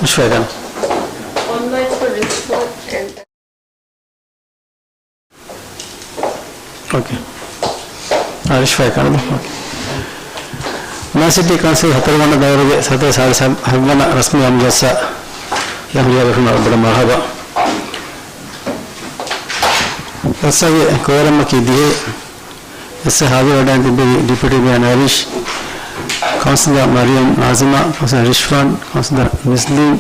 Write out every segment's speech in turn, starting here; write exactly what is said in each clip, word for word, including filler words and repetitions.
ރިޝްވާ ގަންނަ. އޮންލައިން ރިޝްވާ އެންޑް އޯކޭ. އާ، ރިޝްވާ ކަންނަ. އޯކޭ. މާލެ ސިޓީ ކައުންސިލް ހަތަރުވަނަ ދައުރުގެ ސަތޭކަ ހަތްވަނަ ރަސްމީ އާއްމު ޖަލްސާ ޔަހުޔާ ބެފުނަށް ބޮޑަށް މަރުޙަބާ. ޖަލްސާގެ ކޯރަމަކީ ދިހަ. ޖަލްސާ ހާޒިރުވެޑައިން ތިއްބެވި ޑެޕިއުޓީ މޭޔަރ ނަރީޝް، ކައުންސިލަރ މަރިޔަމް ނާޒިމާ، ކައުންސިލަރ ރިޝްވާން، ކައުންސިލަރ މިސްލީން.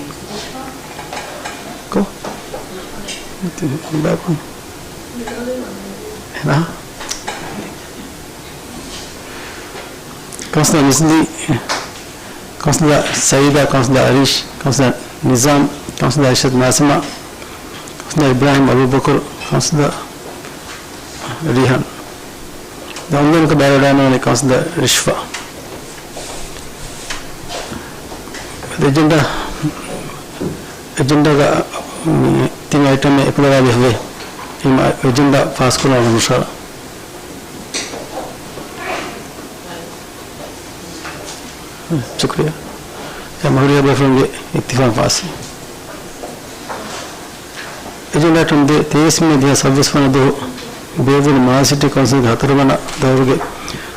ކޮ؟ ބައިކުން. އެނާ؟ ކައުންސިލަރ މިސްލީ، ކައުންސިލަރ ސައީދާ، ކައުންސިލަރ އަރީޝް، ކައުންސިލަރ ނިޒާމް، ކައުންސިލަރ އިޝްރަތް ނާޒިމާ، ކައުންސިލަރ އިބްރާހިމް އަބޫބަކުރު، ކައުންސިލަރ ރީހާން. ދެން އޮންލައިންކޮށް ބައިވެޑައިނުވާނީ ކައުންސިލަރ ރިޝްވާ. އެޖެންޑާ، އެޖެންޑާގަ މި ތިން އައިޓަމެއް އެކުލަވާލި ހުވޭ. އެމަ އެޖެންޑާ ފާސްކުރާ ނުޝާރ. ޝުކުރިއްޔާ. އެ މަހުރިޔާ ބޭފުޅުންގެ އިއްތިފާގު ފާސްވި. އެޖެންޑާ އައިޓަމް ދޭއް، ތޭވީސް މޭ ދެހާސް ސައްބީސް ވަނަ ދުވަހު ބޭއްވުނު މާލެ ސިޓީ ކައުންސިލްގެ ހަތަރުވަނަ ދައުރުގެ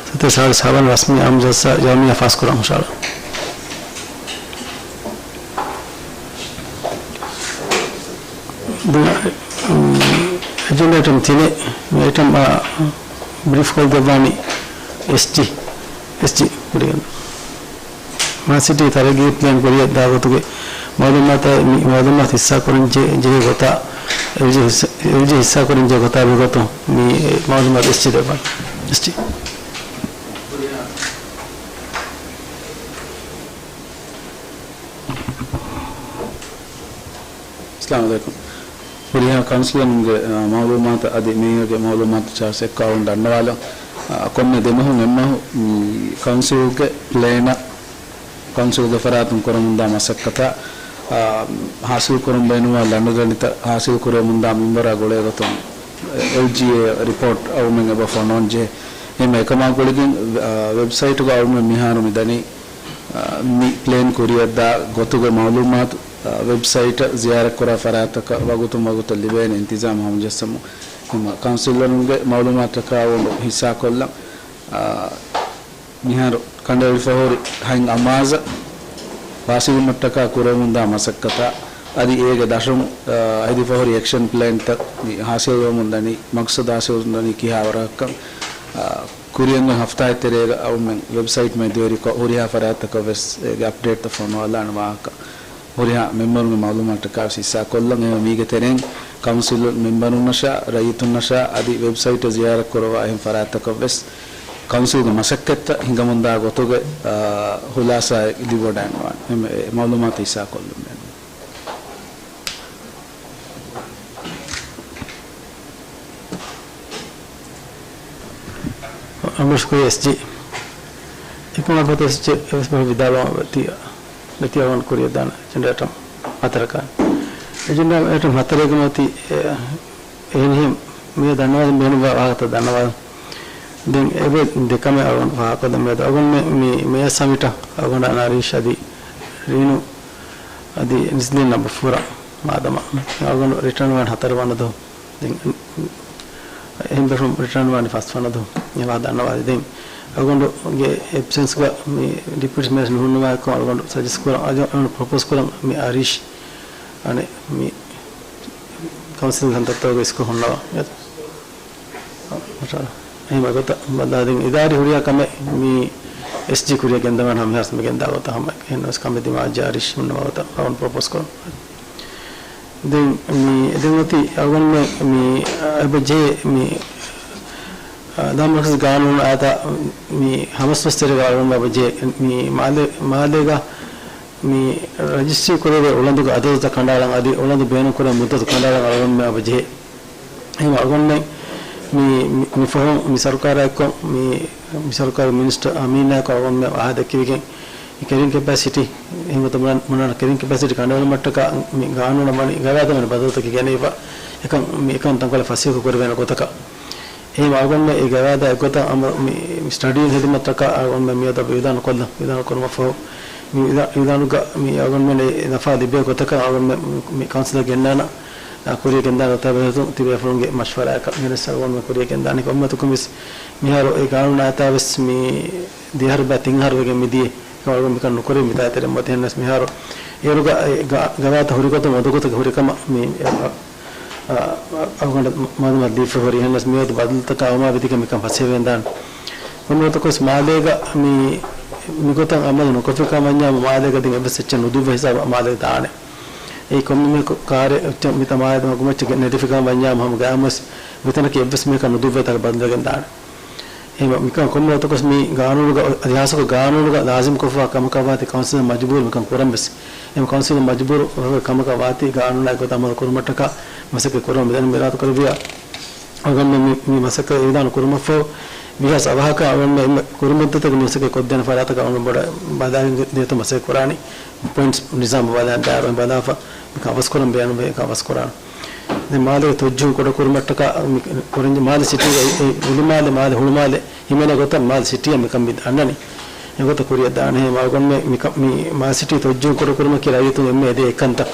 ސަތޭކަ ހަތްވަނަ ރަސްމީ އާއްމު ޖަލްސާ ޖަމާއަށް ފާސްކުރަން ހުށަހަޅާ. ދެން، އެޖެންޑާ އައިޓަމް ތިނެއް، މި އައިޓަމް އާ ބްރީފްކޮށްދެއްވާނީ އެސްޖީ، އެސްޖީ ކުރިއަށް. މާލެ ސިޓީ ތަރައްގީ ޕްލޭން ކުރިއަށް ދާ ގޮތުގެ މައުލޫމާތާއި މި މައުލޫމާތު ހިއްސާ ކުރަން ޖެ-، ޖެހޭ ގޮތާ، އެލްޖީ ހިއްސާ، އެލްޖީ ހިއްސާ ކުރަން ޖެހޭ ގޮތާ ބެހޭ ގޮތުން މި މައުލޫމާތު އެސްޖީ ދެއްވާނެ. އެސްޖީ. އައްސަލާމު ޢަލައިކުމް. ހުރިހާ ކައުންސިލަރުންގެ، އާ، މައުލޫމާތު އަދި މޭޔަރގެ މައުލޫމާތު ޗާޓްސް އެއްކޮށް އަޅުގަނޑު ދަންނަވާލަން. އާ، ކޮންމެ ދެމަހުން އެއްމަހު މި ކައުންސިލްގެ ޕްލޭނަށް ކައުންސިލްގެ ފަރާތުން ކުރަމުންދާ މަސައްކަތާ، އާ، ހާސިލް ކުރަން ބޭނުންވާ ލަނޑުދަނޑިތައް ހާސިލް ކުރެވެމުންދާ މިންވަރާ ގުޅޭ ގޮތުން އެލްޖީއޭ ރިޕޯޓް އަޅުމެން އެބަ ފޮނުވަން ޖެހޭ. އެހެން އެކަމާ ގުޅިގެން، އާ، ވެބްސައިޓުގަ އަޅުމެން މިހާރު މި ދަނީ، އާ، މި ޕްލޭން ކުރިއަށްދާ ގޮތުގެ މައުލޫމާތު، އާ، ވެބްސައިޓަށް ޒިޔާރަތްކުރާ ފަރާތްތަކަށް ވަގުތުން ވަގުތަށް ލިބޭނެ އިންތިޒާމް ހަމަޖައްސަމުން. އެހެން ކައުންސިލަރުންގެ މައުލޫމާތަކާ އަޅުގަނޑު ހިއްސާކޮށްލަން. އާ، މިހާރު ކަނޑައެޅިފަ ހުރި ހަތް އަމާޒަށް ފާސިލުމަށްޓަކާ ކުރެވެމުންދާ މަސައްކަތާ އަދި އޭގެ ދަށުން، އާ، ހެދިފަ ހުރި އެކްޝަން ޕްލޭންތައް މި ހާސިލްވަމުން ދަނީ، މަގްސަދު ހާސިލްވަމުން ދަނީ ކިހާވަރަކަށްކަން، އާ، ކުރިއަށް އޮތް ހަފްތާއެއް ތެރޭގަ އަޅުމެން ވެބްސައިޓް މެދުވެރިކޮށް ހުރިހާ ފަރާތްތަކަށް ވެސް އޭގެ އަޕްޑޭޓްތައް ފޮނުވާލާނެ ވާހަކަ. ހުރިހާ މެމްބަރުންގެ މައުލޫމާތަކާ ވެސް ހިއްސާކޮށްލަން. އެހެން މީގެ ތެރެއިން ކައުންސިލް މެމްބަރުންނަށާ، ރައްޔިތުންނަށާ އަދި ވެބްސައިޓަށް ޒިޔާރަތްކުރައްވާ އެހެން ފަރާތްތަކަށް ވެސް ކައުންސިލްގެ މަސައްކަތްތައް ހިނގަމުންދާ ގޮތުގެ، އާ، ޚުލާސާއެއް ލިބިވަޑައިގަންނަވާނެ. އެ މައުލޫމާތު ހިއްސާކޮށްލުން ބޭނުން. އަނބުރި ޝުކުރި އެސްޖީ. އެކަމާ ފަތު އެސްޖީ އެވެސް ބަހު ވިދާޅުވާ ވެތި، ވެތި އަޅުގަނޑު ކުރިއަށްދާނެ އެޖެންޑާ އައިޓަމް ހަތަރަކާ. އެޖެންޑާ އައިޓަމް ހަތަރެއްގަ އޮތީ، އެ، އެހެނިހެން މި ދަންނަވާ ބޭނުންވާ ވާހަކަތައް ދަންނަވާ. ދެން އެބަ ދެކަމެއް އަޅުގަނޑު ފާހަގަކޮށްދެން މިއަދު އަޅުގަނޑުމެން މި މޭޔަ ސަމިޓަށް އަޅުގަނޑާ ނަރީޝް އަދި ރީނު އަދި ނިސްލީން ނަބަފޫރަށް މާދަމާ އަޅުގަނޑު ރިޓާން ވާން ހަތަރު ވަނަ ދުވަހު. ދެން އެހެން ބޭފުޅުން ރިޓާން ވާނީ ފަސް ވަނަ ދުވަހު. އެ ވާހަކަ ދަންނަވާލި. ދެން އަޅުގަނޑުގެ އެބްސެންސްގަ މި ޑިޕިއުޓީ މޭޔަރ ނުހުންނަވާ އެކަމަށް އަޅުގަނޑު ސަޖެސްޓް ކުރަން، އަޅުގަނޑު ޕްރޮޕޯސް ކުރަން މި އަރީޝް އަނެއް މި ކައުންސިލް ހަނދާންތަކުގަ އިސްކޮށް ހުންނަވާ. މަޝާﷲ. އެހެން ގޮތަށް ބައްދާ ދެން އިދާރީ ހުރިހާ ކަމެއް މި އެސްޖީ ކުރިއަށް ގެންދަވާން ހަމަ މިހާރު މި ގެންދާ ގޮތަށް ހަމަ އެހެން ވެސް ކަމެއް ދިމާވެއްޖެ އަރީޝް ހުންނަވާ ގޮތަށް އަޅުގަނޑު ޕްރޮޕޯސް ކުރަން. ދެން މި ދެން އޮތީ އަޅުގަނޑުމެން މި އެބަ ޖެހޭ މި، އާ، ދާމަރުކަޒީ ގާނޫނު އާދާ މި ހަވަސް ދުވަސް ތެރޭގަ އަޅުގަނޑުމެން އެބަ ޖެހޭ މި މާލެ، މާލޭގަ މި ރަޖިސްޓްރީ ކުރެވޭ އުޅަނދުގެ އަދަދުތައް ކަނޑައަޅަން އަދި އުޅަނދު ބޭނުންކުރޭ މުއްދަތު ކަނޑައަޅަން އަޅުގަނޑުމެން އެބަ ޖެހޭ. އެހެން އަޅުގަނޑުމެން މި، މި، މިފަހުން މި ސަރުކާރާއެއްކޮށް މި، މި ސަރުކާރު މިނިސްޓަރ އަމީނާއެކު އަޅުގަނޑުމެން އަހާ ދެއްކެވިގެން މި ކެރިން ކެޕޭސިޓީ، އެހެން ގޮތަށް ބުނާ، ބުނާ ކެރިން ކެޕޭސިޓީ ކަނޑައެޅުމަށްޓަކާ މި ގާނޫނަށް ވަނީ ގަވާއިދަށް ވަނީ ބަދަލުތަކެއް ގެނައިފަ، އެކަން މި އެކަން ތަންކޮޅެއް ފަސޭހަ ކުރެވޭނެ ގޮތަކަށް. އެހެން އަޅުގަނޑުމެން އެ ގަވާއިދާ އެއްގޮތަށް އަމަ މި ސްޓަޑީއިން ހިދުމަތްތަކަށް އަޅުގަނޑުމެން މިއަދު އިއުލާނު ކޮށްލަން، އިއުލާނު ކުރުމަށްފަހު، މި އިއުލާ، އިއުލާނުގަ މި އަޅުގަނޑުމެން އެ ނަފާ ލިބޭ ގޮތަކަށް އަޅުގަނޑުމެން މި ކައުންސިލަށް ގެންނާނަ، އާ، ކުރިޔަށް ގެންދާނެ ގޮތާ ބެހޭގޮތުން ތިބޭފުޅުންގެ މަޝްވަރާއަކަށް ގެނެސް އަޅުގަނޑުމެން ކުރިޔަށް ގެންދާނީ. ކޮންމެވަތަކުން ވެސް މިހާރު އެ ގާނޫނާ އައިތާ ވެސް މި ދެއަހަރު ބައި ތިން އަހަރު ވެގެން މިދިޔަ. އަޅުގަނޑު މިކަން ނުކުރި މިތާތެރެ މަތި ހެންނަސް މިހާރު އޭރުގަ އެ ގަ-، ގަވާތަށް ހުރިގޮތުން އުނދަގޫތަކެއް ހުރިކަމަށް މި، އަ، އަ، އަޅުގަނޑަށް މަ-، މައުލޫމާތު ދީފަ ހުރި. ހެންނަސް މިއަދު ބަދަލުތަކާ އައުމާ ވިދިގެން މިކަން ފަސޭހަވެގެންދާނެ. ކޮންމެވަތަކުން ވެސް މާލޭގަ މި، މިގޮތަށް އަމަލު ނުކޮށްފިކަމަށް ވަންޏާ މާލޭގަ ދެން އެއްވެސް އެއްޗެއް ނުދުއްވާ ހިސާބަށް މާލޭ ދާނެ. އެއީ ކޮންމެ ކާރެއް އެއްޗެއް މިތާ މާލޭ މަގުމައްޗަށް ނެރެފިކަމަށް ވަންޏާ ހަމަ ގައިމުވެސް މިތަނަކީ އެއްވެސް މީހަކަށް ނުދުއްވާ ތަކެއް ބަދަލުވެގެން ދާނެ. އެހެން މިކަން ކޮންމެ ގޮތަކުވެސް މި ގާނޫނުގަ، އަދި ހާއްސަކޮށް ގާނޫނުގަ ލާޒިމްކޮށްފަ ކަމަކަށް ވާތީ ކައުންސިލަށް މަޖުބޫރު މިކަން ކުރަން ވެސް. އެހެން ކައުންސިލަށް މަޖުބޫރު ކަމަކަށް ވާތީ ގާނޫނާ އެއްގޮތަށް އަމަލު ކުރުމަށްޓަކާ މަސައްކަތް ކުރަމުން. މިދަނީ މިރާތު ކުރެއްވިޔާ އަޅުގަނޑުމެން މި، މި މަސައްކަތް އިއުލާނު ކުރުމަށްފަހު ވީހާވެސް އަވަހަކަށް އަޅުގަނޑުމެން އެންމެ ކުރިމައްދަތަކަށް މި މަސައްކަތް ކޮށްދޭނެ ފަރާތަކަށް އަޅުގަނޑު ބޮޑަށް ބަލާގެން ދިޔަތު މަސައްކަތް ކުރާނީ. ޕޮއިންޓްސް ނިޒާމު ބަލާން ދާއިރު ބަލާފަ މިކަން އަވަސްކުރަން ބޭނުންވޭ، އެކަން އަވަސްކުރާނަން. ދެން މާލޭގެ ތޮއްޖޫން ކުޑަކުރުމަށްޓަކާ މި ކުރަންޖެ މާލެ ސިޓީގައި އެ އުޅިމާލެ، މާލެ ހުޅުމާލެ ހިމެނޭ ގޮތަށް މާލެ ސިޓީއަށް މިކަން މި އަންނަނީ. އެގޮތަށް ކުރިއަށް ދާނެ. އެހެން އަޅުގަނޑުމެން މި، މި، މި މާލެ ސިޓީ ތޮއްޖޫން ކުޑަކުރުމަކީ ރައްޔިތުން އެންމެ އެދޭ އެއްކަންތައް.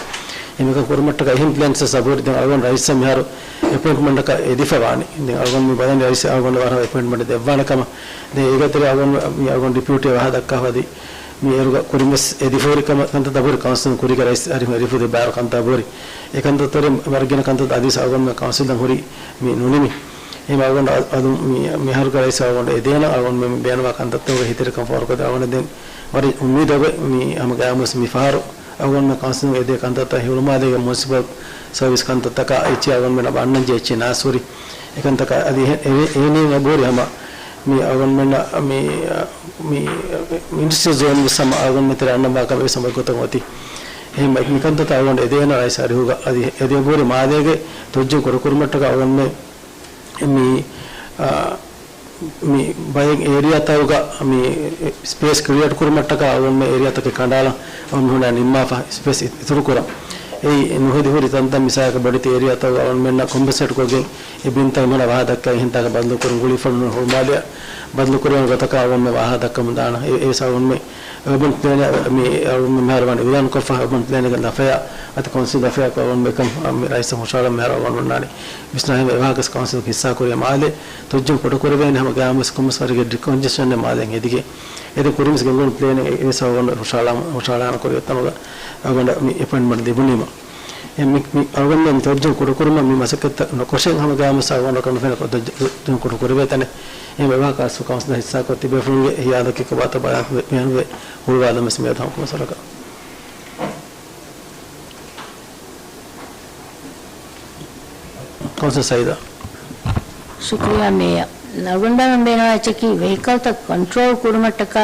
އެ މިކަން ކުރުމަށްޓަކާ އެހެން ޕްލޭންސް ސަބޯޓް ދެން އަޅުގަނޑު ރައީސަށް މިހާރު އެޕޮއިންޓްމަންޓަކަށް އެދިފަ ވާނީ. ދެން އަޅުގަނޑު މި ބަލަނީ ރައީސް އަޅުގަނޑު ވަރަށް އެޕޮއިންޓްމަންޓް ދެއްވާނެ ކަމަށް. ދެން އޭގެ ތެރޭ އަޅުގަނޑު މި އަޅުގަނޑު ޑިޕިއުޓީ ވާހަކަ ދައްކާފަ އަދި މި އޭރުގަ ކުރިންވެސް އެދިފަހުރި ކަމަށް ކަންތައް ދަބުރި ކައުންސިލުން ކުރީގެ ރައީސް އަރިހުން އެދިފަހުރި ބާރު ކަންތައް ދަބުރި. އެ ކަންތައްތެރެ ވަރަށް ގިނަ ކަންތައް އަދިވެސް އަޅުގަނޑުމެން ކައުންސިލަށް ހުރީ މި ނުނިމި. އެހެން އަޅުގަނޑު އަ-، އަދު މި، މިހާރުގެ ރައީސް އަޅުގަނޑު އެދޭނަ އަޅުގަނޑުމެން ބޭނުންވާ ކަންތައްތަކުގެ ހިތެރިކަން ފޯރުކޮށްދޭ އަޅުގަނޑު ދެން ވަރަށް އުއްމީދު އޮވޭ މި ހަމަ ގައިމުވެސް މި ފަހަރު އަޅުގަނޑުމެން ކައުންސިލުން އެދޭ ކަންތައްތައް ހުޅުމާލޭގެ މުނިސިޕަލް ސަރވިސް ކަންތައްތަކާ އެއްޗެއް އަޅުގަނޑުމެންނަށް އަންނަންޖެހޭ އެއްޗެއް ނާސް ހުރި. އެކަންތަކާ އަދި އެ-، އެ-، އެހެނީ އެބަހުރި ހަމަ މި އަޅުގަނޑުމެންނަށް މި، މި އިންޑަސްޓްރިއަލް ޒޯން ވެސް ހަމަ އަޅުގަނޑުމެން ތެރެއަށް އަންނަންވާ ކަމެއް ވެސް ހަމަ ގޮތަށް އޮތީ. އެހެން މި، މިކަންތައްތައް އަޅުގަނޑު އެދޭނަ ރައީސް އަރިހުގަ އަދި އެދޭ އެބަހުރި މާލޭގެ ތޮއްޖޫން ކުޑަކުރުމަށްޓަކާ އަޅުގަނޑުމެން މި، އާ، މި ބައެއް އޭރިއާތަކުގަ މި ސްޕޭސް ކްރިއޭޓް ކުރުމަށްޓަކާ އަޅުގަނޑުމެން އޭރިއާތަކެއް ކަނޑައަޅަން އަޅުގަނޑުމެން ނިންމާފަ ސްޕޭސް އި-، އިތުރުކުރަން. އެއީ ނުހެދި ހުރި ތަންތަން މިސާލަކަށް ބޮޑެތި އޭރިއާތަކުގަ އަޅުގަނޑުމެންނަށް ކޮމްޕެންސޭޓް ކޮށްގެން އެ ބިންތައް މިހުނަ ވާހަކަ ދައްކައި އެހެން ތާކަށް ބަދަލުކުރުން ގުޅިފަ ނުވަ ހުޅުމާލެއަށް ބަދަލުކުރެވޭނެ ގޮތަކަށް އަޅުގަނޑުމެން ވާހަކަ ދައްކަމުން ދާނަން. އެ، އެ ސަބަބުން މި އަޅުގަނޑުމެން ޕްލޭނެއް މި އަޅުގަނޑުމެން މިހާރު ވަނީ އިއުލާން ކޮށްފަ އަޅުގަނޑުމެން ޕްލޭނެއްގެ ލަފަޔާ އަދި ކައުންސިލް ލަފަޔާ އަޅުގަނޑުމެން މި ރައީސަށް ހުށަހަޅަން މިހާރު އަޅުގަނޑު އޮންނާނީ. ވިސްނާހެން އެވާހަކަ ކައުންސިލް ހިއްސާކުރި މާލެ ތޮއްޖޫން ކުޑަކުރެވޭނެ ހަމަ ގައިމުވެސް ކޮންމެސް ވަރެއްގެ ޑިކޮންޖެސްޝަން މާލެ ހެދިގެން. އެދެން ކުރިންވެސް ގެންގުޅުނު ޕްލޭނެއް އެ ސަބަބުން ހުށަހަޅާ-، ހުށަހަޅާނަ ކުރި އޮތްތަނުގަ އަޅުގަނޑަށް މި އެޕޮއިންޓްމަންޓް ލިބުނީމަ. އެ މި، މި އަޅުގަނޑުމެން މި ތޮއްޖޫން ކުޑަކުރުމަށް މި މަސައްކަތްތައް ނުކޮށެއް ހަމަ ގައިމުވެސް އަޅުގަނޑަށް ކަންފަތް ތޮއްޖޫން ކުޑަކުރެވޭ ތަނެއް. އެ މިވާ ކާސް ކައުންސިލް ހިއްސާކޮށް ތިބޭފުޅުންގެ ހިޔާލަކީ ކޮބާތޯ ބަލާ ބޭނުންވޭ ހުޅުވާލަން ވެސް މިއަދު ހަމަ ކޮންމެސް ވަރަކަށް. ކައުންސިލް ސައީދާ. ޝުކުރިއްޔާ މޭޔަރ. އަޅުގަނޑުމެން ބޭނުންވާ އެއްޗަކީ ވެހިކަލްތައް ކޮންޓްރޯލް ކުރުމަށްޓަކާ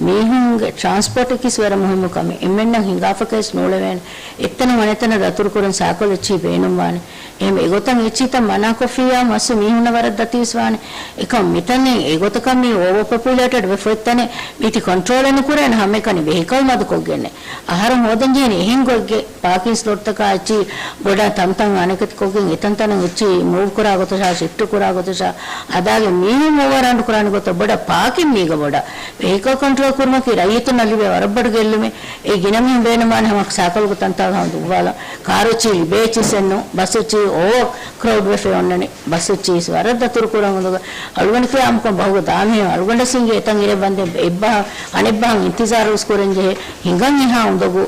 މީހުންގެ ޓްރާންސްޕޯޓަކީ ވަރަށް މުހިއްމު ކަމެއް. އެންމެންނަށް ހިނގާފަކައި ނޫޅެވޭނެ. އެއްތަނަށް އަނެއްތަނަށް ދަތުރުކުރަން ސައިކަލް އެއްޗިހި ބޭނުންވާނެ. އެހެން އެގޮތަށް އެއްޗިތައް މަނާކޮށްފިއްޔާ މަސް މީހުންނަށް ވަރަށް ދަތިވެސް ވާނެ. އެކަމް މިތަނެއް އެގޮތަކަށް މީ އޯވަރ ޕޮޕިއުލޭޓެޑް ވެފަ އޮތް ތަނެއް މީތި ކޮންޓްރޯލެއް ނުކުރޭނެ ހަމައެކަނި ވެހިކަލް މަދުކޮށްގެންނެ. އަހަރުން ހޯދަންޖެހެނީ އެހެން ގޮތްގެ ޕާކިން ސްލޮޓްތަކާ އެއްޗި ބޮޑަށް ތަންތަން އަނެކަތި ކޮށްގެން އެތަންތަނަށް އެއްޗި މޫވް ކުރާ ގޮތަށާ ޝިފްޓް ކުރާ ގޮތަށާ އަދާގެ މީހުން އޯވަރ ރައުންޑް ކުރާނެ ގޮތަށް ބޮޑަށް ޕާކިން މީގަ ބޮޑަށް ވެހިކަލް ކޮންޓްރޯލް ކުރުމަކީ ރައްޔިތުންނަށް ލިބޭ ވަރަށް ބޮޑު ގެއްލުމެއް. އެ ގިނަ މީހުން ބޭނުންވާނެ ހަމަ ސައިކަލްގެ ތަންތާގަ ހަމަ ދުއްވާލަން. ކާރު އެއްޗިހި ލިބޭ އެއްޗިސް އެއްނު، ބަސް އެއްޗިހި އޯވަރ ކްރައުޑް ވެފަ އޮންނަނީ. ބަސް އެއްޗިހި ވަރަށް ދަތުރު ކުރަން އުނދަގޫ. އަޅުގަނޑު ކިޔާ އާއްމުކޮށް ބަހުގަ ދާމީހުން އަޅުގަނޑަށް ހިނގޭ އެތަން އިރެއް ވަންދެން އެއްބަހަށް އަނެއްބަހަށް އިންތިޒާރު ވެސް ކުރަން ޖެހޭ ހިނގަން އެހާ އުނދަގޫ.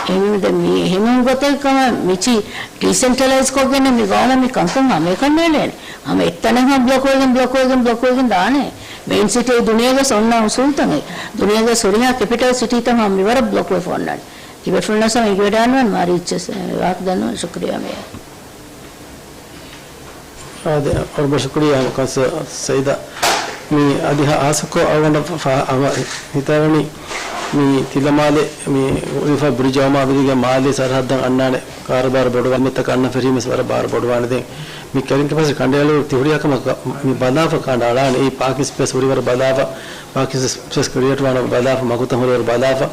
އެހެންވީމަ ދެން މީ އެހެން ގޮތެއްކަމަށް މިޗި ޑީސެންޓަލައިޒް ކޮށްގެން މި ގައުމަށް މި ކަންކަން ހަމައެކަނި ނޭޅޭނެ. ހަމަ އެއްތަނަށް ހަމަ ބްލޮކް ވެގެން، ބްލޮކް ވެގެން، ބްލޮކް ވެގެން ދާނެ. މެއިން ސިޓީ ދުނިޔޭގަސް އޮންނަ އުސޫލްތަކެއް. ދުނިޔޭގަސް ހުރިހާ ކެޕިޓަލް ސިޓީތައް ހަމަ މިވަރަށް ބްލޮކް ވެފަ އޮންނާނެ. ތިބޭފުޅުންނަށް ހަމަ އެނގިވަޑާންވާން މާރީ އެއްޗެސް ވާހަކަ ދަންނަވަން. ޝުކުރިއްޔާ މޭޔަރ. އާދެ، ވަރަށް ބޮޑަށް ޝުކުރިއްޔާ ކައުންސިލަރ ސައީދާ. މި އަދި ހާ-، ހާއްސަކޮށް އަޅުގަނޑަށް ފަ-، ހިތަށް އަރުވަނީ މި ތިލަމާލެ، މި އުޅިފަ ބުރިޖަ އައުމާ ވިދިގެ މާލެ ސަރަހައްދަށް އަންނާނެ ކާރުބާރު ބޮޑުވާ މިތަކަށް އަންނަ ފެށީމަސް ވަރަށް ބާރު ބޮޑުވާނެ. ދެން މި ކެރިން ކެޕޭސިޓީ ކަނޑައެޅި ތިހުރިހާ ކަމަށް މި ބަލާފަ ކަނޑައަޅާނެ. އެއީ ޕާކިން ސްޕޭސް ހުރި ވަރަށް ބަލާފަ، ޕާކިން ސްޕޭސް ކްރިއޭޓް ވާނަ ބަލާފަ، މަގުތައް ހުރި ވަރަށް ބަލާފަ،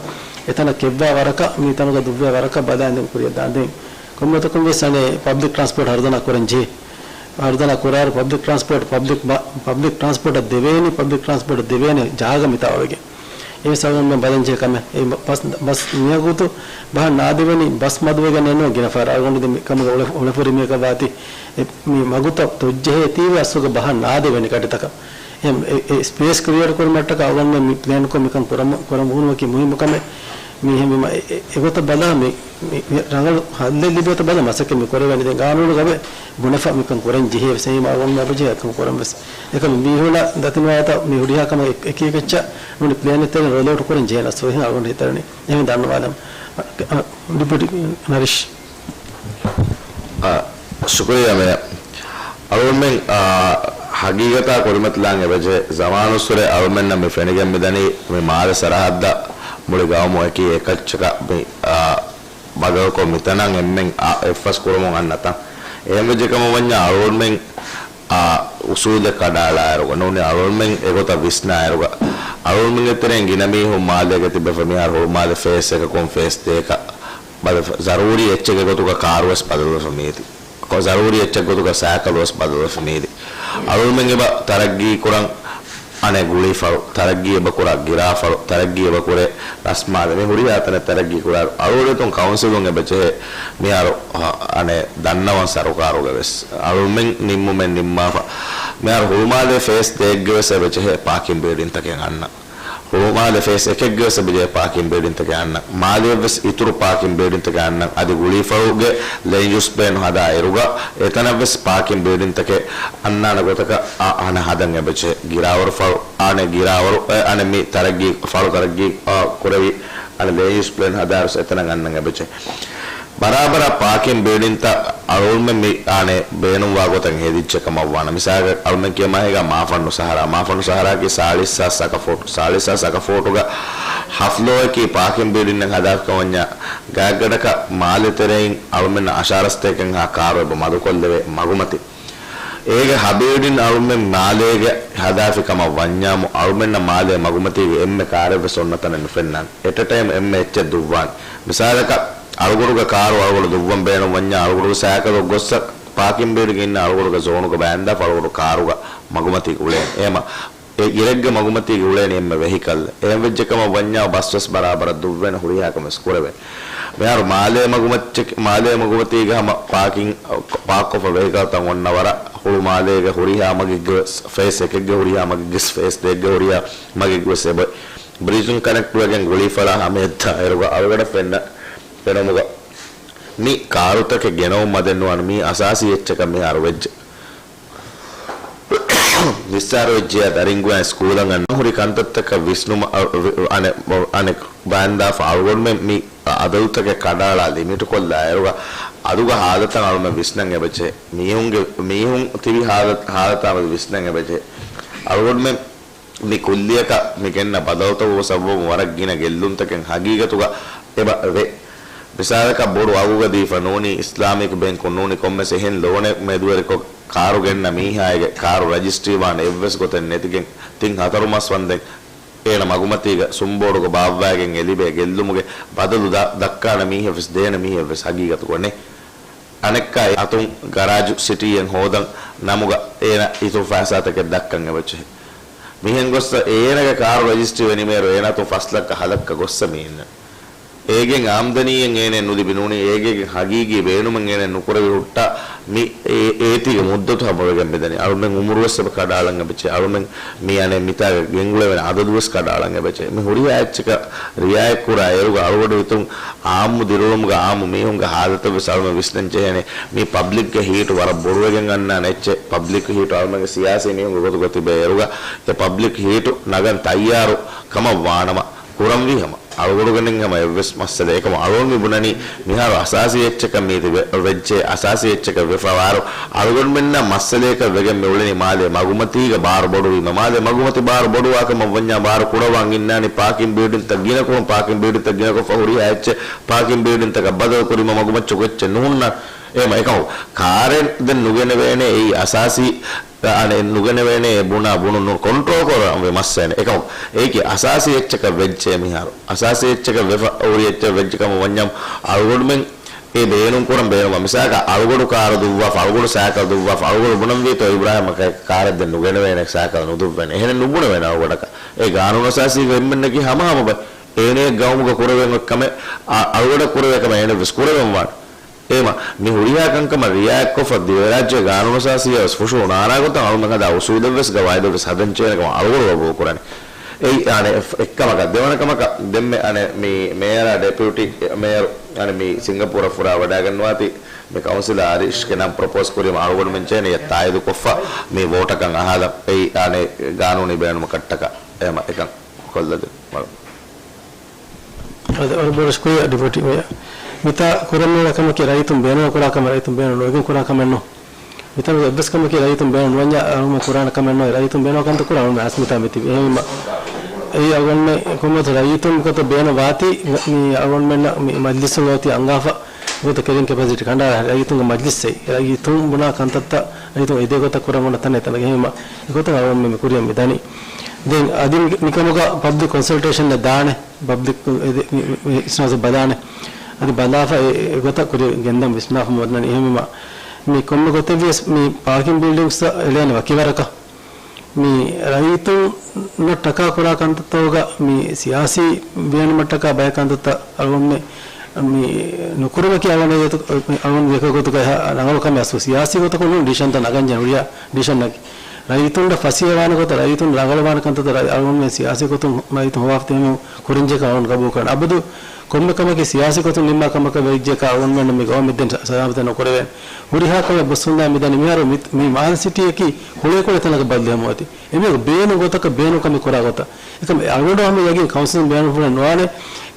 އެތަނަށް ކެއްވާ ވަރަކަށް މި ތަނުގަ ދުއްވާ ވަރަކަށް ބަލާ ދެން ކުރިއަށް ދާން. ދެން ކޮންމެތަކުން ވެސް އަނެއް ޕަބްލިކް ޓްރާންސްޕޯޓް ހަރުދަނާ ކުރަން ޖެހޭ. އަރުދަނާ ކުރާއިރު ޕަބްލިކް ޓްރާންސްޕޯޓް، ޕަބްލިކް ބަ-، ޕަބްލިކް ޓްރާންސްޕޯޓަށް ދެވޭނީ، ޕަބްލިކް ޓްރާންސްޕޯޓަށް ދެވޭނެ ޖާގަ މިތާ އޮވެގެން. އެ ސަބަބުން ބަލަން ޖެހޭ ކަމެއް. އެ ބަ-، ބަސް، ބަސް ނިޔަގުތު ބަހަށް ނާދެވެނީ ބަސް މަދުވެގެން އެއްނުވަ ގިނަ ފަހަރަށް. އަޅުގަނޑު މި ކަމުގަ އުޅެ-، އުޅެފަ ހުރި މީހަކަށް ވާތީ އެ މި މަގުތައް ތޮއްޖެހޭ ތީވެ އަސްލުގަ ބަހަށް ނާދެވެނީ ގަޑިތަކަށް. އެ، އެ، އެ ސްޕޭސް ކްރިއޭޓް ކުރުމަށްޓަކައި އަޅުގަނޑުމެން މި ޕްލޭންކޮށް މިކަން ކުރަމު-، ކުރަމުން ކުރުމަކީ މުހިއްމު ކަމެއް. މީހެން މި މަ-، އެ، އެ، އެގޮތަށް ބަލާ މި، މި، މި ރަނގަޅު ހައްލެއް ލިބޭތޯ ބަލާ މަސައްކަތް މި ކުރެވޭނީ. ދެން ގާނޫނުގަ ވެ ބުނެފަ މިކަން ކުރަން ޖެހޭ ވެސް. އެހީމަ އަޅުގަނޑުމެން އެބަޖެހޭ އެކަން ކުރަން ވެސް. އެކަމަ މީހުންނަށް ދަތިނުވާތާ މި ހުރިހާ ކަމެއް އެ-، އެކި އެކައްޗަށް ނޫނީ ޕްލޭނެއް ތެރެއިން ރޯލްއައުޓް ކުރަން ޖެހޭނެ އަސްލު. އެހެން އަޅުގަނޑު ހިތަށް އަރަނީ. އެހެން ދަންނަވާލަން. އަ، ޑެޕިއުޓީ ނަރީޝް. އާ، ޝުކުރިއްޔާ މޭޔަރ. އަޅުގަނޑުމެން، އާ، ހަގީގަތާ ކުރިމަތިލާން އެބަޖެހޭ. ޒަމާނުއްސުރެ އަޅުމެންނަށް މި ފެނިގެން މިދަނީ މި މާލެ ސަރަހައްދަށް މުޅި ގައުމު އެކި އެކައްޗަކަށް މި، އާ، ބަދަލުކޮށް މިތަނަށް އެންމެން އާ، އެއްފަސް ކުރަމުން އަންނަ ތަން. އެހެންވެއްޖެ ކަމަށް ވަންޏާ އަޅުގަނޑުމެން، އާ، އުސޫލެއް ކަޑައަޅާއިރުގަ ނޫނީ އަޅުގަނޑުމެން އެގޮތަށް ވިސްނާއިރުގަ އަޅުގަނޑުމެންގެ ތެރެއިން ގިނަ މީހުން މާލޭގަ ތިބެފަ މިހާރު ހުޅުމާލެ ފޭސް އެކަކުން ފޭސް ދޭކަށް ބަދަލު، ޒަރޫރީ އެއްޗެއްގެ ގޮތުގަ ކާރުވެސް ބަދަލުވެފަ މީތި. ކޮ-، ޒަރޫރީ އެއްޗެއްގެ ގޮތުގަ ސައިކަލުވެސް ބަދަލުވެފަ މީތި. އަޅުގަނޑުމެން އެބަ ތަރައްގީ ކުރަން އަނެއް ގުޅީފަޅު، ތަރައްގީ އެބަ ކުރާ ގިރާފަޅު، ތަރައްގީ އެބަ ކުރޭ ރަސްމާލެ، މި ހުރިހާ ތަނެއް ތަރައްގީ ކުރާ އަޅުގަޑުތުން ކައުންސިލުން އެބަ ޖެހޭ މިހާރު އަ-، އަނެއް ދަންނަވަން ސަރުކާރުގަ ވެސް. އަޅުމެން ނިންމުމެއް ނިންމާފަ. މިހާރު ހުޅުމާލޭ ފޭސް ދޭއްގެ ވެސް އެބަ ޖެހޭ ޕާކިން ބިލްޑިންތަކެއް އަންނަ. ހުޅުމާލެ ފޭސް އެކެއްގެ ވެސް އެބަޖެހޭ ޕާކިން ބިލްޑިންތަކެއް އަންނަ. މާލެއަށް ވެސް އިތުރު ޕާކިން ބިލްޑިންތަކެއް އަންނަން. އަދި ގުޅީފަޅުގެ ލެންޑް ޔޫސް ޕްލޭން ހަދާ އިރުގަ އެތަނަށް ވެސް ޕާކިން ބިލްޑިންތަކެއް އަންނާނެ ގޮތަކަށް އަ-، އަނެއް ހަދަން އެބަޖެހޭ. ގިރާވަރު ފަޅު، އަނެއް ގިރާވަރު، އެ، އަނެއް މި ތަރައްގީ، ފަޅު ތަރައްގީ، އަ، ކުރެވި، އަނެއް ލެންޑް ޔޫސް ޕްލޭން ހަދާ ވެސް އެތަނަށް އަންނަން އެބަޖެހޭ. ބަރާބަރަށް ޕާކިން ބިލްޑިންތައް އަޅުގަނޑުމެން މި އާނެ ބޭނުންވާ ގޮތަށް ހެދިއްޖެ ކަމަށް ވާނަމަ، މިސާލަކަށް އަޅުމެން ކިޔަމާހިގާ މާފަންނު ސަހަރާ، މާފަންނު ސަހަރާއަކީ ސާޅީސް ހާސް އަކަފޫޓު، ސާޅީސް ހާސް އަކަފޫޓުގަ ހަ ފްލޯއަކީ ޕާކިން ބިލްޑިންއެއް ހަދާފިކަމަށް ވަންޏާ ގާތްގަނޑަކަށް މާލެ ތެރެއިން އަޅުމެންނަށް އަށާރަ ސަތޭކައެއްހާ ކާރު އެބަ މަދުކޮށްލެވޭ މަގުމަތި. އޭގެ ހަ ބިލްޑިން އަޅުމެން މާލޭގެ ހަދާފި ކަމަށް ވަންޏާމު، އަޅުމެންނަށް މާލޭ މަގުމަތީގެ އެންމެ ކާރެއްވެސް އޮންނަ ތަނެއް ނުފެންނާނެ. އެޓް އެ ޓައިމް އެންމެ އެއްޗެއް ދުއްވާނެ. މިސާލަކަށް، އަޅުގަނޑުގެ ކާރު އަޅުގަނޑު ދުއްވަން ބޭނުން ވަންޏާ، އަޅުގަނޑުގެ ސައިކަލު ގޮއްސަ ޕާކިން ބިލްޑިންގެ އިންނަ އަޅުގަނޑުގެ ޒޯނުގަ ބާންދާފަ އަޅުގަނޑު ކާރުގަ މަގުމަތީގަ އުޅޭނެ. އެހެމަ އެ އިރެއްގެ މަގުމަތީގަ އުޅޭނެ އެންމެ ވެހިކަލް. އެހެން ވެއްޖެ ކަމަށް ވަންޏާ ބަސްވެސް ބަރާބަރަށް ދުއްވޭނެ، ހުރިހާ ކަމެއް ވެސް ކުރެވޭނެ. މިހާރު މާލޭ މަގުމައްޗެއް، މާލޭ މަގުމަތީގަ ހަމަ ޕާކިން، ޕާކްކޮށްފަ ވެހިކަލްތައް އޮންނަ ވަރަށް ހުޅު މާލޭގެ ހުރިހާ މަގެއްގެ ވެސް، ފޭސް އެކެއްގެ ހުރިހާ މަގެއްގެ ވެސް، ފޭސް ދެއެއްގެ ހުރިހާ މަގެއްގެ ވެސް އެބަ ބްރިޖުން ކަނެކްޓްވެގެން ގުޅީފަޅާ ހަމަޔަށްދާ އިރުގަ އަޅުގަޑަށް ފެންނަ ފެނުމުގަ މި ކާރުތަކެއް ގެނައުން މަދެއްނުވާނެ. މީ އަސާސީ އެއްޗަކަށް މިހާރު ވެއްޖެ. ނިއްސާރު ވެއްޖެޔާ ދަރިންގޮޔާ ސްކޫލަށް އަންނަ ހުރި ކަންތައްތަކަށް ވިސްނުމަށް އަ-، ވި-، އަނެއް، އަނެއް ބާންދާފަ އަޅުގަނޑުމެން މި އަދަދުތަކެއް ކަޑައަޅާ ލިމިޓުކޮށްލާ އިރުގަ އަދުގެ ހާލަތަށް އަޅުމެން ވިސްނަން އެބަޖެހޭ. މީހުންގެ، މީހުން ތިބި ހާލަތް، ހާލަތާ މެދު ވިސްނަން އެބަޖެހޭ. އަޅުގަނޑުމެން މި ކުއްލިއަކަށް މި ގެންނަ ބަދަލުތަކުގެ ސަބަބުން ވަރަށް ގިނަ ގެއްލުންތަކެއް ހަގީގަތުގަ އެބަ ވޭ. މިސާލަކަށް ބޮޑު އަގުގަ ދީފަ ނޫނީ، އިސްލާމިކް ބޭންކުން ނޫނީ، ކޮންމެސް އެހެން ލޯނެއް މެދުވެރިކޮށް ކާރު ގެންނަ މީހާއެއްގެ ކާރު ރަޖިސްޓްރީ ވާނެ އެއްވެސް ގޮތެއް ނެތިގެން ތިން ހަތަރު މަސް ވަންދެން އޭނަ މަގުމަތީގަ ސުންބޯޑުގަ ބާއްވައިގެން އެ ލިބޭ ގެއްލުމުގެ ބަދަލު ދަ-، ދައްކާނެ މީހެއްވެސް ދޭނެ މީހެއްވެސް ހަގީގަތުގަ ނެތް. އަނެއްކާ އެ އަތުން ގަރާޖު ސިޓީއެއް ހޯދަން ނަމުގަ އޭނަ އިތުރު ފައިސާތަކެއް ދައްކަން އެބަޖެހޭ. މިހެން ގޮއްސަ އޭނަގެ ކާރު ރަޖިސްޓްރީ ވެނިމޭރު އޭނަ އަތުން ފަސް ލައްކަ ހަ ލައްކަ ގޮއްސަ މި އިންނަން. އޭގެން އާމްދަނީއެއް އޭނަ ނުލިބި ނޫނީ، އޭގެގެ ހަގީގީ ބޭނުމެއް އޭނަ ނުކުރެވި ހުއްޓާ މި އޭ-، އޭތީގެ މުއްދަތު ހަމަވެގެން މިދަނީ. އަޅުމެން އުމުރުވެސް އެބަ ކަޑައަޅަން އެބަޖެ. އަޅުމެން މި އަނެއް މިތާގަ ގެންގުޅެވޭނެ އަދަދުވެސް ކަޑައަޅަން އެބަޖެ. މި ހުރިހާ އެއްޗަކަށް ރިއާޔަތްކުރާ އޭރުގަ އަޅުގަޑު ހިތުން އާއްމު ދިރިއުޅުމުގަ އާއްމު މީހުންގެ ހާލަތަށްވެސް އަޅުމެން ވިސްނަން ޖެހޭނެ. މީ ޕަބްލިކްގެ ހީޓު ވަރަށް ބޮޑުވެގެން އަންނާނެ އެއްޗެއް. ޕަބްލިކް ހީޓު އަޅުމެންގެ ސިޔާސީ މީހުންގެ ގޮތުގަ ތިބޭ އޭރުގަ އެ ޕަބްލިކް ހީޓު ނަގަން ތައްޔާރު ކަމަށް ވާނަމަ، ކުރަންވީ ހަމަ އަޅުގަޑުގެ ނެތް ހަމަ އެއްވެސް މައްސަލައެއް. އެކަމަ އަޅުގަނޑު މި ބުނަނީ މިހާރު އަސާސީ އެއްޗަކަށް މީތި ވެ-، ވެއްޖެ، އަސާސީ އެއްޗަކަށް ވެފަވާރު އަޅުގަނޑުމެންނަށް މައްސަލައަކަށް ވެގެން މި އުޅެނީ މާލޭ މަގުމަތީގަ ބާރު ބޮޑުވީމަ. މާލޭ މަގުމަތި ބާރު ބޮޑުވާ ކަމަށް ވަންޏާ ބާރު ކުޑަވާން އިންނާނީ ޕާކިން ބިލްޑިންތައް ގިނަކުރުން، ޕާކިން ބިލްޑިންތައް ގިނަކޮށްފަ ހުރިހާ އެއްޗެއް ޕާކިން ބިލްޑިންތަކަށް ބަދަލު ކުރީމަ މަގުމައްޗަކު އެއްޗެއް ނުހުންނަ. އެހެމަ އެކަމަކު ކާރެއް ދެން ނުގެނެވޭނެ އެއީ އަސާސީ އަނެއް ނުގެނެވޭނެ ބުނާ ބުނުން ކޮންޓްރޯލް ކުރަން ވެ މައްސަލައެއް. އެކަމަކު އެއީކީ އަސާސީ އެއްޗަކަށް ވެއްޖެ މިހާރު. އަސާސީ އެއްޗަކަށް ވެފަ ހުރި އެއްޗެއް ވެއްޖެ ކަމަށް ވަންޏާ އަޅުގަނޑުމެން އެ ބޭނުން ކުރަން ބޭނުމަށް. މިސާލަކަށް އަޅުގަޑު ކާރު ދުއްވާފަ، އަޅުގަޑު ސައިކަލް ދުއްވާފަ، އަޅުގަޑު ބުނަންވީތޯ އިބްރާހިމަކަށް ކާރެއް ދެން ނުގެނެވޭނެ، ސައިކަލް ނުދުއްވޭނެ. އެހެނެއް ނުބުނެވޭނެ އަޅުގަޑަކަށް. އެ ގާނޫނުއަސާސީގަ އެންމެންނަކީ ހަމަހަމަ ބައެއް. އޭނައަށް ގައުމުގަ ކުރެވޭނެ ކަމެއް، އަ-، އަޅުގަޑަށް ކުރެވޭ ކަމެއް އޭނައަށްވެސް ކުރެވެން ވާނެ. އެހެމަ މި ހުރިހާ ކަންކަމަށް ރިއާޔަތްކޮށްފަ ދިވެހިރާއްޖޭ ގާނޫނުއަސާސީއަށް ވެސް ފުށު ނާނާ ގޮތަށް އަޅުމެން ހަދާ އުސޫލެއްވެސް ގަވާއިދެއްވެސް ހަދަން ޖެހޭނެ ކަމަށް އަޅުގަޑު ގަބޫލު ކުރަނީ. އެއީ އަނެއް އެއް-، އެއްކަމަކަށް. ދެވަނަ ކަމަކަށް ދެންމެ އަނެއް މި މޭޔަރާ ޑެޕިއުޓީ މޭޔަރު އަނެއް މި ސިންގަޕޫރަށް ފުރާ ވަޑައިގަންނަވާތީ މި ކައުންސިލަރ އާރިޝްގެ ނަން ޕްރޮޕޯސް ކުރީމަ އަޅުގަޑުމެން ޖެހޭނެ އެ ތާއީދުކޮށްފަ މި ވޯޓަކަށް އަހާލަން. އެއީ އަނެއް ގާނޫނީ ބޭނުމަކަށްޓަކާ އެހެމަ އެކަން ކޮށްލަދެން. އަދި ވަރަށް ބޮޑަށް ޝުކުރިއްޔާ ޑެޕިއުޓީ މޭޔަރ. މިތާ ކުރަން ނޫން ކަމަކީ ރައްޔިތުން ބޭނުން ކުރާ ކަމެއް، ރައްޔިތުން ބޭނުން ނުވެގެން ކުރާ ކަމެއް ނޫން. މިތާ އެއްވެސް ކަމަކީ ރައްޔިތުން ބޭނުން ނުވަންޏާ އަޅުގަނޑުމެން ކުރާނެ ކަމެއް ނޫން. ރައްޔިތުން ބޭނުން ކަންތައް ކުރާ އަޅުގަނޑުމެން އައިސް މިތާ މިތިބީ. އެހެންވީމަ އެއީ އަޅުގަނޑުމެން ކޮންމެވެސް ރައްޔިތުން ގޮތަށް ބޭނުން ވާތީ މި އަޅުގަނޑުމެންނަށް މި މަޖްލިސުން އޮތީ އަންގާފަ ގޮތަށް ކެރިން ކެޕޭސިޓީ ކަނޑާލާ ރައްޔިތުންގެ މަޖްލިސް އެއީ. ރައްޔިތުން ބުނާ ކަންތައްތައް ރައްޔިތުން އެދޭ ގޮތަށް ކުރަން އޮންނަ ތަނެއް ތަނަކަށް. އެހެންވީމަ އެގޮތަށް އަޅުގަނޑުމެން މި ކުރިއަށް މި ދަނީ. ދެން އަދި މި-، މިކަމުގަ ޕަބްލިކް ކޮންސަލްޓޭޝަން ދާނެ، ޕަބްލިކް އެ-، މި-، މި-، މި އިސްނާސް ބަލާނެ. އަދި ބަލާފަ އެ-، އެގޮތަށް ކުރިއަށް ގެންދަން ވިސްނާފަ މި ވަދަނީ. އެހެންވީމަ މި ކޮންމެ ގޮތެއް ވިޔަސް މި ޕާކިން ބިލްޑިންގްސް އެޅޭނެ ވަކިވަރަކަށް. މި ރައްޔިތުންނަށް ޓަކާ ކުރާ ކަންތައްތަކުގަ މި ސިޔާސީ ބޭނުމަށްޓަކާ ބައެއް ކަންތައްތައް އަޅުގަނޑުމެން މި ނުކުރުމަކީ އަޅުގަނޑު އަޅުގަނޑު ވެކަ ގޮތުގަ ރަނގަޅު ކަމެއް. އަސްލު ސިޔާސީ ގޮތަކުން ނޫން ޑިސިޝަންތައް ނަގަންޖެހޭ ހުރިހާ ޑިސިޝަންއަކީ. ރައްޔިތުންނަށް ފަސޭހަވާނެ ގޮތަށް، ރައްޔިތުން ރަނގަޅުވާނެ ކަންތައްތައް ރައް-، އަޅުގަނޑުމެން ސިޔާސީ ގޮތުން ރައްޔިތުން ހޮވާފަ ތިބެމުން ކުރަންޖެހޭ ކަމަށް އަޅުގަނޑު ގަބޫލު ކުރަން. އަބަދު ކޮންމެ ކަމަކީ ސިޔާސީ ގޮތުން ނިންމާ ކަމަކަށް ވެއްޖެ ކަމަކަށް އަޅުގަނޑުމެންނަށް މި ގައުމެއް ދެން ސަލާމަތެއް ނުކުރެވޭނެ. ހުރިހާ ކަމެއް ބަސްވަންދާ މިދަނީ މިހާރު މި، މި މާލެ ސިޓީއަކީ ކުޅޭ ކުޅޭ ތަނަކަށް ބަދަލުވެމުން އޮތީ. އެމީހަކު ބޭނުން ގޮތަކަށް ބޭނުން ކަމެއް ކުރާ ގޮތަށް. އެކަމް އަޅުގަނޑު ހަމަ ޔަގީން ކައުންސިލުން ބޭނުން ފުރެ ނުވާނެ.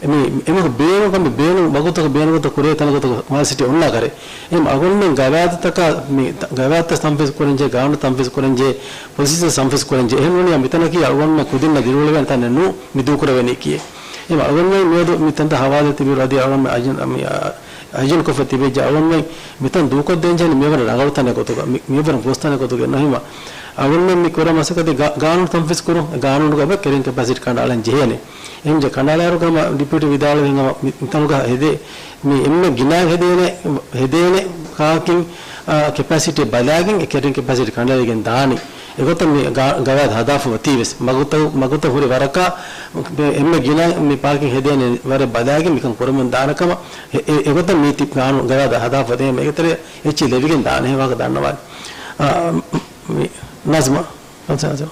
އެމީ، އެމީހަކު ބޭނުން ކަމެއް ބޭނުން ވަގުތަކަށް ބޭނުން ގޮތަށް ކުރޭ ތަނަކަށް މާލެ ސިޓީ އޮންނާކަށް. އެހެން އަޅުގަނޑުމެން ގަވާއިދުތަކާ މި ތަ-، ގަވާއިދުތައް ތަންފީޒު ކުރަންޖެހޭ، ގާނޫނު ތަންފީޒު ކުރަންޖެހޭ، ޕޮލިސީސް ތަންފީޒު ކުރަންޖެހޭ. އެހެން ވަނީ މިތަނަކީ އަޅުގަނޑުމެން ކުދިންނަށް ދިރިއުޅެވޭނެ ތަނެއް ނޫން މި ދޫކުރެވެނީކީ. އެހެން އަޅުގަނޑުމެން މިއަދު މިތަންތައް ހަވާލުވެ ތިބިއިރު އަދި އަޅުގަނޑުމެން އަޖިން-، މި، އަ، އަޖިން ކޮށްފަ ތިބެއްޖެ. އަޅުގަނޑުމެން މިތަން ދޫކޮށްދޭން ޖެހެނީ މިއަވަރަށް ރަނގަޅު ތަނެއް ގޮތުގަ، މި-، މިއަވަރަށް ގޯސް ތަނެއް ގޮތުގަ. އެހެންވީމަ އަޅުގަނޑުމެން މި ކުރާ މަސައްކަތަށް ގާ-، ގާނޫނު ތަންފީޒު ކުރުން، ގާނޫނުގަ އެބަ ކެރިން ކެޕޭސިޓީ ކަނޑައަޅަން ޖެހޭނެ. އެހެން ކަނޑައަޅާއިރު ހަމަ ޑެޕިއުޓީ ވިދާޅުވި ހަމަ މި-، މިތަނުގަ ހެދޭ، މި އެންމެ ގިނައިން ހެދޭނެ، ހެދޭނެ ކާކިން، އާ، ކެޕޭސިޓީ ބަލާގެން އެ ކެރިން ކެޕޭސިޓީ ކަނޑައެޅިގެން ދާނީ. އެގޮތަށް މި ގާ-، ގަވާއިދު ހަދާފަ އޮތީވެސް. މަގުތައް، މަގުތައް ހުރި ވަރަކަށް އެންމެ ގިނަ މި ޕާކިން ހެދޭނެ ވަރެއް ބަލާގެން މިކަން ކުރަމުން ދާނެ ކަމަށް އެ-، އެ-، އެގޮތަށް މީތި ގާނޫނު ގަވާއިދު ހަދާފަ ދޭ މޭގެ ތެރޭ އެއްޗެއް ލެވިގެން ދާނެ ހެވާކަށް ދަންނަވާ. އާ، މި ނަޒްމާ. ނަޒްމާ.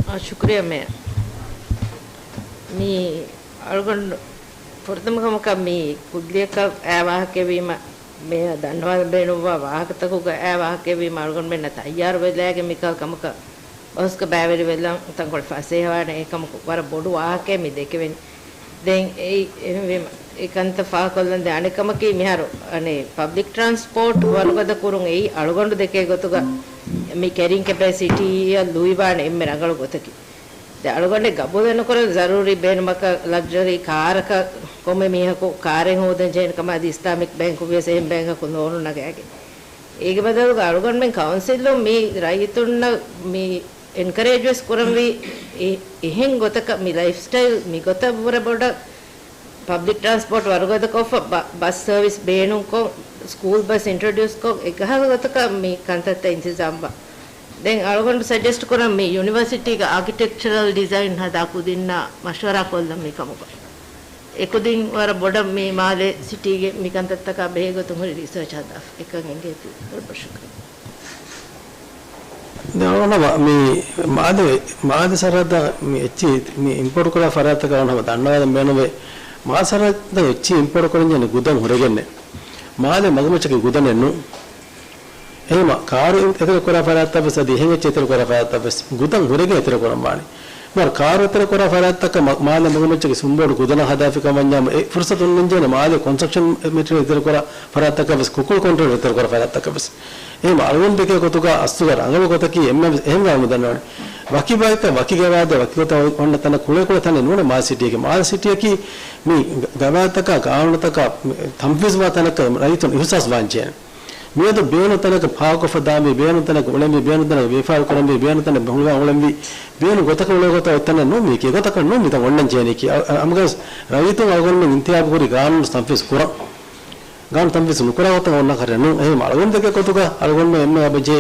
އާ، ޝުކުރިއްޔާ މޭޔަރ. މި އަޅުގަނޑު ފުރަތަމަ ކަމަކަށް މި ކުއްލިއަކަށް އައި ވާހަކައެވީމަ، މޭޔަރ ދަންނަވާލަން ބޭނުންވާ ވާހަކަތަކުގަ އައި ވާހަކައެވީމަ، އަޅުގަނޑުމެންނަށް ތައްޔާރުވެލާގެން މިކަހަލަ ކަމަކަށް ބަހުސްގަ ބައިވެރިވެލަން ތަންކޮޅެއް ފަސޭހަވާނެ. އެކަމަކު ވަރަށް ބޮޑު ވާހަކައެއް މި ދެކެވެނީ. ދެން އެއީ އެހެންވީމަ، އެ ކަންތައް ފާހަގަކޮށްލަން ދެން އަނެއް ކަމަކީ މިހާރު އަނެއް ޕަބްލިކް ޓްރާންސްޕޯޓް ވަރުގަދަ ކުރުން އެއީ އަޅުގަނޑު ދެކޭ ގޮތުގަ މި ކެރިން ކެޕޭސިޓީއަށް ލުއިވާނެ އެންމެ ރަނގަޅު ގޮތަކީ. ދެން އަޅުގަނޑެއް ގަބޫލެއް ނުކުރަން ޒަރޫރީ ބޭނުމަކަށް ލަގްޒަރީ ކާރަކަށް ކޮންމެ މީހަކު ކާރެއް ހޯދަން ޖެހޭނެ ކަމަށް އަދި އިސްލާމިކް ބޭންކުން ވިޔަސް އެހެން ބޭންކަކު ލޯނު ނަގާގެން. އޭގެ ބަދަލުގަ އަޅުގަނޑުމެން ކައުންސިލުން މި ރައްޔިތުންނަށް މި އެންކަރޭޖްވެސް ކުރަންވީ އެ-، އެހެން ގޮތަކަށް މި ލައިފްސްޓައިލް މި ގޮތަށް ވުރެ ބޮޑަށް ޕަބްލިކް ޓްރާންސްޕޯޓް ވަރުގަދަކޮށްފަ ބަ-، ބަސް ސަރވިސް ބޭނުންކޮށް، ސްކޫލް ބަސް އިންޓްރޮޑިއުސްކޮށް، އެކަހަލަ ގޮތަކަށް މި ކަންތައްތައް އިންތިޒާމްވާ. ދެން އަޅުގަނޑު ސަޖެސްޓް ކުރަން މި ޔުނިވަރސިޓީގެ އާކިޓެކްޗަރަލް ޑިޒައިން ހަދާ ކުދިންނާ މަޝްވަރާ ކޮށްލަން މި ކަމުގަ. އެކުދިން ވަރަށް ބޮޑަށް މި މާލެ ސިޓީގެ މި ކަންތައްތަކާ ބެހޭ ގޮތުން ހުރި ރިސާޗް ހަދާފަ. އެކަން އެނގޭތީ. ވަރަށް ބޮޑަށް ޝުކުރިއްޔާ. ދެން އަޅުގަނޑަށް މި މާލެ، މާލެ ސަރަހައްދަށް މި އެއްޗިހި މި އިމްޕޯޓް ކުރާ ފަރާތްތަކަށް އަޅުގަނޑަށް ދަންނަވާލަން ބޭނުންވޭ. މާލެ ސަރަހައްދަށް އެއްޗިހި އިމްޕޯޓް ކުރަންޖެހޭނީ ގުދަން ހުރެގެންނޭ. މާލެ މަގުމައްޗަކީ ގުދަނެއް ނޫން. އެހެންވީމަ ކާރު އެތެރެ ކުރާ ފަރާތްތައް ވެސް އަދި އެހެން އެއްޗެއް އެތެރެ ކުރާ ފަރާތްތައް ވެސް ގުދަން ހުރެގެން އެތެރެ ކުރަން ވާނެ. މިހާރު ކާރު އެތެރެ ކުރާ ފަރާތްތަކަށް މާ-، މާލެ މަގުމައްޗަކީ ސުނބު ބޮޑު ގުދަނަށް ހަދާފި ކަމަށް ވަންޏާ އެ ފުރުސަތު އޮންނަންޖެހޭނެ މާލެ ކޮންސްޓްރަކްޝަން މެޓީރިއަލް އެތެރެ ކުރާ ފަރާތްތަކަށް ވެސް، ކުކުޅު ކޮންޓްރެކްޓް އެތެރެ ކުރާ ފަރާތްތަކަށް ވެސް. އެހެންވީމަ އަޅުގަނޑު ދެކޭ ގޮތުގަ އަސްލުގަ ރަނގަޅު ގޮތަކީ އެންމެ އެހެން ގާނޫނު ދަންނަވަނީ. ވަކި ބަޔަކަށް ވަކި ގަވާއިދެއް ވަކި ގޮތަށް އޮންނަ ތަނަށް ކުޅޭ ކުޅޭ ތަނެއް ނޫނޭ މާލެ ސިޓީއަކީ. މާލެ ސިޓީއަކީ މި ގަވާއިދުތަކާ ގާނޫނުތަކާ ތަންފީޒުވާ ތަނަކަށް ރައްޔިތުން އިހުސާސް ވާން ޖެހޭނެ. މިއަދު ބޭނުން ތަނަކަށް ފާހަގަކޮށްފަ ދާންވީ، ބޭނުން ތަނަކަށް އުޅެންވީ، ބޭނުން ތަނަކަށް ވިޔަފާރި ކުރަންވީ، ބޭނުން ތަނަކަށް ހުޅުވާ އުޅެންވީ، ބޭނުން ގޮތަކަށް އުޅޭ ގޮތަށް އޮތް ތަނެއް ނޫން މީކީ. އެގޮތަކަށް ނޫން މިތަން އޮންނަން ޖެހޭނީކީ. އަ-، އަ-، އަމުގަސް ރައްޔިތުން އަޅުގަނޑުމެން އިންތިހާބު ކުރި ގާނޫނު ތަންފީޒު ކުރަން. ގާނޫނު ތަންފީޒު ނުކުރާ ގޮތަށް އޮންނަ ކަރެއް ނޫން. އެހެން އަޅުގަނޑުގެ ގޮތުގަ އަޅުގަނޑު އެންމެ އަބަޖޭ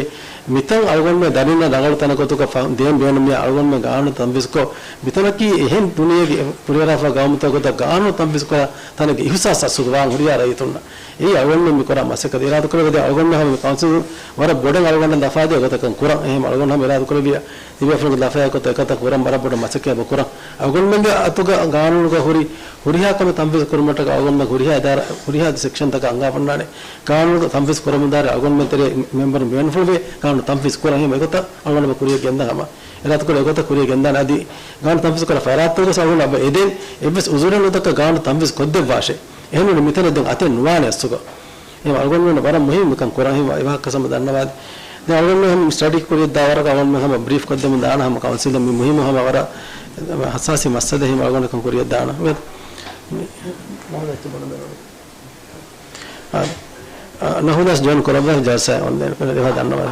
މިތަން އަޅުގަނޑު ދަރިންނަށް ރަނގަޅު ތަނަށް ގޮތުގަ ފަ-، ދޭން ބޭނުމިއްޔާ އަޅުގަނޑު ގާނޫނު ތަންފީޒުކޮށް، މިތަނަކީ އެހެން ދުނިޔޭގެ ކުރިއަރާފަ ގައުމުތައް ގޮތަށް ގާނޫނު ތަންފީޒު ކުރާ ތަނެއްގެ އިހުސާސް އަސްލު ވާން ހުރިހާ ރައްޔިތުންނަށް. އެއީ އަޅުގަނޑު މި ކުރާ މަސައްކަތް. އިރާދަކުރެއްވިއްޔާ އަޅުގަނޑު ހަމަ މި ކައުންސިލް ވަރަށް ބޮޑަށް އަޅުގަނޑަށް ލަފާދޭ ގޮތަކަށް ކުރަން. އެހެން އަޅުގަނޑު ހަމަ އިރާދަކުރެއްވިއްޔާ ތިބޭފުޅުންގެ ލަފާއެއް ގޮތަށް އެކަތައް ކުރަން ވަރަށް ބޮޑަށް މަސައްކަތް ކުރަން. އަޅުގަނޑުމެންގެ އަތުގަ ގާނޫނުގަ ހުރި ހުރިހާ ކަމެއް ތަންފީޒު ކުރުމަށްޓަކާ އަޅުގަނޑުމެން ހުރިހާ އިދާރާ، ހުރިހާ ސެކްޝަންތަކަށް އަންގާފަންނާނެ. ގާނޫނު ތަންފީޒު ކުރަމުންދާއިރު އަޅުގަނޑުމެން ތެރޭ މެމްބަރުން ބޭނުންފުޅުވޭ ގާނޫނު ތަންފީޒު ކުރަން. އެހެން އެގޮތަށް އަޅުގަނޑު ކުރިޔަށް ގެންދާ ހަމަ. އިރާދަކުރެ އެގޮތަށް ކުރިޔަށް ގެންދާނެ. އަދި ގާނޫނު ތަންފީޒު ކުރާ ފަރާތްތަކުގަސް އަޅުގަނޑު އެބަ އެދެން އެއްވެސް އުޒުރެއް ނުދައްކާ ގާނޫނު ތަންފީޒު ކޮށްދެއްވާށޭ. އެހެންވެ މިތަނަށް ދެން އަތެއް ނުވާނެ އަސްލުގަ. އެހެން އަޅުގަނޑުމެން ވަރަށް މުހިއްމު މިކަން ކުރަން. އެހެން ވާހަކަ ސަމަ ދަންނަވާދޭ. ދެން އަޅުގަނޑުމެން ހަމަ ސްޓަޑީ ކުރިޔަށްދާ ވަރަކަށް އަޅުގަނޑުމެން ހަމަ ބްރީފް ކޮށްދެމުން ދާނަ ހަމަ ކައުންސިލް މި މުހިއްމު ހަމަ ވަރަށް ހައްސާސީ މައްސަލަ ހިމަ އަޅުގަނޑަކަށް ކުރިޔަށް ދާނަ. މި، މި، އާ، އާ، ނަހުދާސް ޖޮއިން ކުރައްވާ ޖަލްސާ އޮންލައިން ކުރެއްވާ ދަންނަވާ.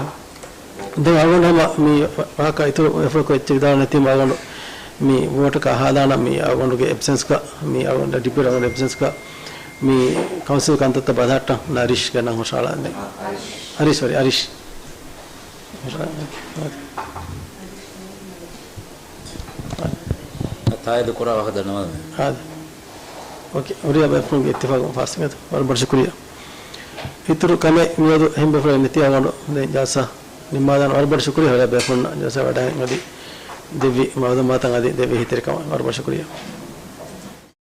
ދެން އަޅުގަނޑު ހަމަ މި ވާހަކަ އިތުރު އެފަކު އެއްޗެއް ދާނެ ތި އަޅުގަނޑު މި ވޯޓަކަ އަހާލާނަ މި އަޅުގަނޑުގެ އެބްސެންސްގަ، މި އަޅުގަނޑު ޑިޕި އަޅުގަނޑު އެބްސެންސްގަ މި ކައުންސިލް ކަންތައްތައް ބަލަހައްޓަން ނަރީޝްގެ ނަން ހުށަހަޅާ ދެން. އަރީޝް ވަރި، އަރީޝް. ތާއީދު ކުރާ ވާހަކަ ދަންނަވާލަމޭ. އާދެ. އޯކޭ. ހުރިހާ ބޭފުޅުންގެ އިއްތިފާގުން ފާސްވި އެތަ؟ ވަރަށް ބޮޑަށް ޝުކުރިއްޔާ. އިތުރު ކަމެއް މިއަދު އެހެން ބޭފުޅެއް ނެތި އަޅުގަނޑު ދެން ޖަލްސާ ނިންމާލާނަ. ވަރަށް ބޮޑަށް ޝުކުރިއްޔާ ހުރިހާ ބޭފުޅުންނަށް ޖަލްސާ ވަޑައި އަދި ދެއްވި މައުލޫމާތަށް އަދި ދެއްވި އެހީތެރިކަމަށް ވަރަށް ބޮޑަށް ޝުކުރިއްޔާ.